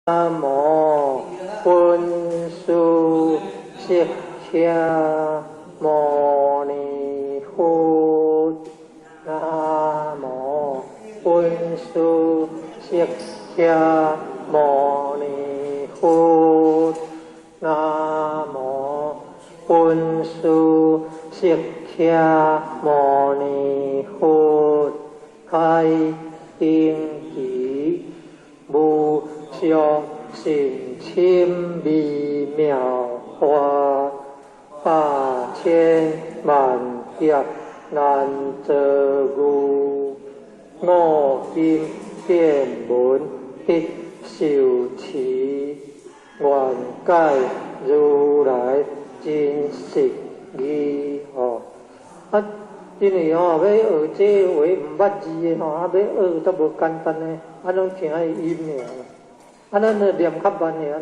無本師釋迦牟尼佛，南無本師釋迦牟尼佛，南無本師釋迦牟尼佛，開頂記無上甚深微妙法，百千萬劫難遭遇。我今見聞得受持，願解如來真實義吼。啊，因為吼欲學這話毋捌字的吼，啊欲學都無簡單呢，啊攏聽伊音爾，啊咱著念較慢爾。